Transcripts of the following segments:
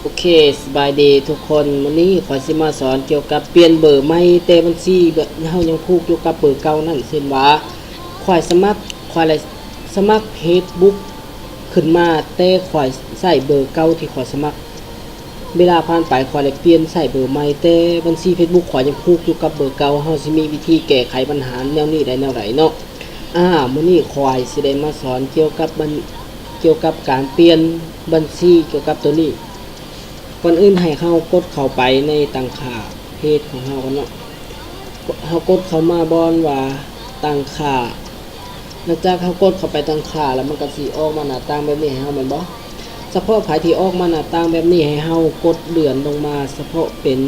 ໂອເຄ ສະບາຍດີທຸກຄົນ. ມື້ນີ້ຂ້ອຍຊິມາສອນກ່ຽວກັບປ່ຽນເບີໃໝ່ ແຕ່ບັນຊີເຮົາຍັງຜູກຢູ່ກັບເບີເກົ່ານັ້ນ. ເຊັ່ນວ່າ ຂ້ອຍສະໝັກ ຂ້ອຍໄດ້ສະໝັກເຟສບຸກຂຶ້ນມາ ແຕ່ຂ້ອຍໃຊ້ເບີເກົ່າທີ່ຂ້ອຍສະໝັກ. ເວລາຜ່ານໄປ ຂ້ອຍໄດ້ປ່ຽນໃຊ້ເບີໃໝ່ ແຕ່ບັນຊີເຟສບຸກຂ້ອຍຍັງຜູກຢູ່ກັບເບີເກົ່າ. ເຮົາຊິມີວິທີແກ້ໄຂບັນຫາແນວນີ້ໄດ້ແນວໃດເນາະ? ອາ ມື້ນີ້ຂ້ອຍຊິໄດ້ມາສອນກ່ຽວກັບບັນ ກ່ຽວກັບການປ່ຽນບັນຊີ ກ່ຽວກັບໂຕນີ້. ກ່ອນອື່ນໃຫ້ເຮົາກົດເຂົ້າໄປໃນຕັ້ງຄ່າເພຈຂອງເຮົາກ່ອນເນາະ. ເຮົາກົດເຂົ້າມາບ່ອນວ່າຕັ້ງຄ່າ. ຫຼັງຈາກເຮົາກົດເຂົ້າໄປຕັ້ງຄ່າແລ້ວ ມັນກໍຊິອອກມາໜ້າຕ່າງແບບນີ້ໃຫ້ເຮົາແມ່ນບໍ່? ສະເພາະໃຜທີ່ອອກມາໜ້າຕ່າງແບບນີ້ ໃຫ້ເຮົາກົດເລື່ອນລົງມາສະເພາະເປັນ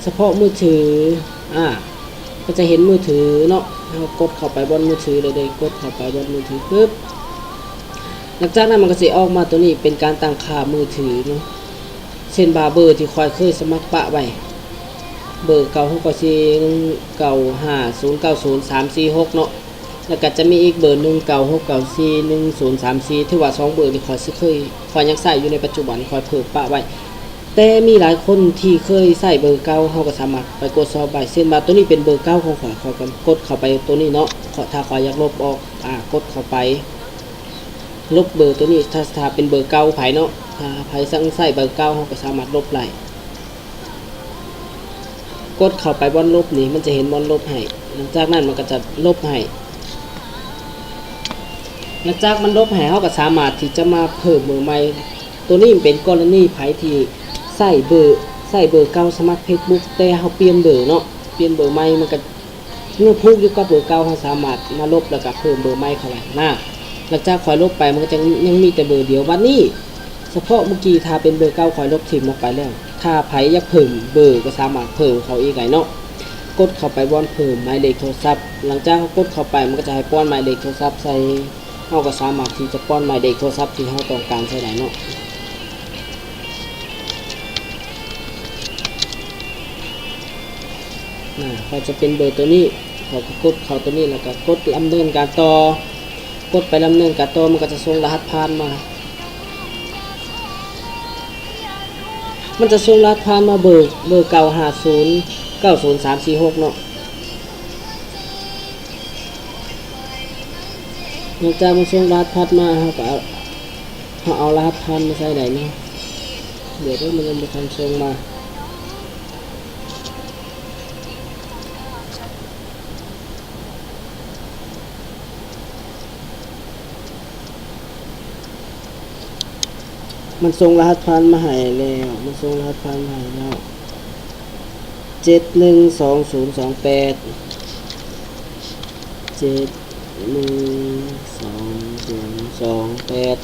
ສະເພາະມືຖື ອາ ກໍຈະເຫັນມືຖືເນາະ. ເຮົາກົດເຂົ້າໄປບ່ອນມືຖືເລີຍເດ້ ກົດເຂົ້າໄປບ່ອນມືຖືປຶບ ຫຼັງຈາກນັ້ນມັນກໍຊິອອກມາໂຕນີ້ເປັນການຕັ້ງຄ່າມືຖືເນາະ. ເຊັ່ນວ່າເບີທີ່ຂ້ອຍເຄີຍສະໝັກປະໄວ້ ເບີ ເກົ້າຫົກເກົ້າສີ່ ໜຶ່ງເກົ້າຫ້າສູນເກົ້າສູນສາມສີ່ຫົກເນາະ. ແລ້ວກໍຈະມີອີກເບີ ໜຶ່ງເກົ້າຫົກເກົ້າສີ່ໜຶ່ງສູນສາມສີ່ ຖືວ່າສອງເບີນີ້ຂ້ອຍຊິເຄີຍ ຂ້ອຍຍັງໃຊ້ຢູ່ໃນປັດຈຸບັນ ຂ້ອຍເພີ່ມປະໄວ້. ແຕ່ມີຫຼາຍຄົນທີ່ເຄີຍໃຊ້ເບີເກົ່າ ເຮົາກໍສາມາດໄປກວດສອບໄດ້. ເຊັ່ນວ່າໂຕນີ້ເປັນເບີເກົ່າຂອງຂ້ອຍ ຂ້ອຍກໍກົດເຂົ້າໄປໂຕນີ້ເນາະ. ເພາະຖ້າຂ້ອຍຢາກລົບອອກ ອາ ກົດເຂົ້າໄປ ລົບເບີໂຕນີ້ ຖ້າ ຖ້າເປັນເບີເກົ່າໃຜເນາະ. ຖ້າໃຜຍັງໃຊ້ເບີເກົ່າ ເຮົາກໍສາມາດລົບໄດ້. ກົດເຂົ້າໄປບ່ອນລົບນີ້ ມັນຈະເຫັນບ່ອນລົບໃຫ້. ຫຼັງຈາກນັ້ນມັນກໍຈະລົບໃຫ້. ຫຼັງຈາກມັນລົບໃຫ້ ເຮົາກໍສາມາດທີ່ຈະມາເພີ່ມເບີໃໝ່. ໂຕນີ້ເປັນກໍລະນີໃຜທີ່ໃຊ້ເບີ ໃຊ້ເບີເກົ່າສະໝັກເຟສບຸກ ແຕ່ເຮົາປ່ຽນເບີເນາະ, ປ່ຽນເບີໃໝ່ ມັນກໍຍັງຜູກຢູ່ກັບເບີເກົ່າ, ເຮົາສາມາດມາລົບ ແລ້ວກໍເພີ່ມເບີໃໝ່ເຂົ້າໄປນະ. ຫຼັງຈາກຂ້ອຍລົບໄປ ມັນກໍຈະຍັງມີແຕ່ເບີດຽວ. ບັດນີ້ ສະເພາະມື້ກີ້ ຖ້າເປັນເບີເກົ່າ ຂ້ອຍລົບຖິ້ມອອກໄປແລ້ວ. ຖ້າໃຜຢາກເພີ່ມເບີ ກໍສາມາດເພີ່ມເຂົ້າອີກໄດ້ເນາະ. ກົດເຂົ້າໄປບ່ອນເພີ່ມໝາຍເລກໂທລະສັບ. ຫຼັງຈາກເຮົາກົດເຂົ້າໄປ ມັນກໍຈະໃຫ້ປ້ອນໝາຍເລກໂທລະສັບໃສ່. ເຮົາກໍສາມາດທີ່ຈະປ້ອນໝາຍເລກໂທລະສັບທີ່ເຮົາຕ້ອງການໃສ່ໄດ້ເນາະ. ນະ ກໍຈະເປັນເບີໂຕນີ້. ເຮົາກໍກົດເຂົ້າໂຕນີ້ ແລ້ວກໍກົດດຳເນີນການຕໍ່. ກົດໄປດຳເນີນການຕໍ່ ມັນກໍຈະສົ່ງລະຫັດຜ່ານມາ. ມັນຈະສົ່ງລະຫັດຜ່ານມາເບີ ເບີເກົ້າຫ້າສູນເກົ້າສູນສາມສີ່ຫົກເນາະ. ຫຼັງຈາກມັນສົ່ງລະຫັດຜ່ານມາ ເຮົາກໍເອົາ ເຮົາເອົາລະຫັດຜ່ານມາໃສ່ໄດ້ເນາະ. ດຽວເດີ ມັນຍັງບໍ່ທັນສົ່ງມາ. ມັນສົ່ງລະຫັດຜ່ານມາໃຫ້ແລ້ວ, ມັນສົ່ງລະຫັດຜ່ານມາໃຫ້ແລ້ວ. ເຈັດໜຶ່ງສອງສູນສອງແປດ ເຈັດໜຶ່ງສອງສູນສອງແປດ.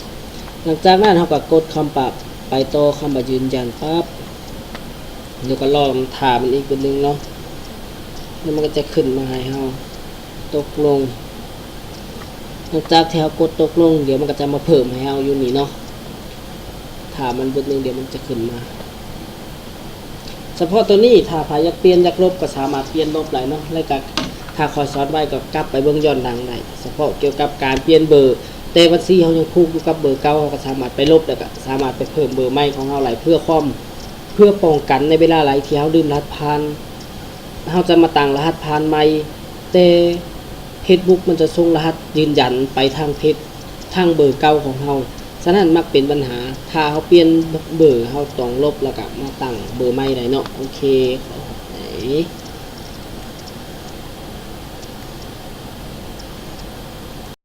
ຫຼັງຈາກນັ້ນເຮົາກໍກົດຄຳປະ ໄປຕໍ່ຄຳວ່າຢືນຢັນປັບ. ແລ້ວກໍລໍຖ້າມັນອີກບຶດໜຶ່ງເນາະ. ແລ້ວມັນກໍຈະຂຶ້ນມາໃຫ້ເຮົາຕົກລົງ. ຫຼັງຈາກທີ່ເຮົາກົດຕົກລົງ ດຽວມັນກໍຈະມາເພີ່ມໃຫ້ເຮົາຢູ່ນີ້ເນາະ. ຖ້າມັນບຶດໜຶ່ງ ດຽວມັນຈະຂຶ້ນມາ. ສະເພາະໂຕນີ້ ຖ້າໃຜຢາກປ່ຽນຢາກລົບ ກໍສາມາດປ່ຽນລົບໄດ້ເນາະ. ແລ້ວກໍຖ້າຂ້ອຍສອນໄວ ກໍກັບໄປເບິ່ງຍ້ອນຫຼັງໄດ້. ສະເພາະກ່ຽວກັບການປ່ຽນເບີ ແຕ່ບັນຊີເຮົາຍັງຜູກຢູ່ກັບເບີເກົ່າ ເຮົາກໍສາມາດໄປລົບ ແລ້ວກໍສາມາດໄປເພີ່ມເບີໃໝ່ຂອງເຮົາໄດ້ ເພື່ອຄວາມ ເພື່ອປ້ອງກັນໃນເວລາໃດທີ່ເຮົາລືມລະຫັດຜ່ານ ເຮົາຈະມາຕັ້ງລະຫັດຜ່ານໃໝ່, ແຕ່ເຟສບຸກມັນຈະສົ່ງລະຫັດຢືນຢັນໄປທາງເຟສ ທາງເບີເກົ່າຂອງເຮົາ. ສະນັ້ນມັກເປັນບັນຫາ ຖ້າເຮົາປ່ຽນເບີ ເຮົາຕ້ອງລົບ ແລ້ວກະມາຕັ້ງເບີໃໝ່ໄດ້ເນາະ. ໂອເຄ ຂໍຂອບໃຈ.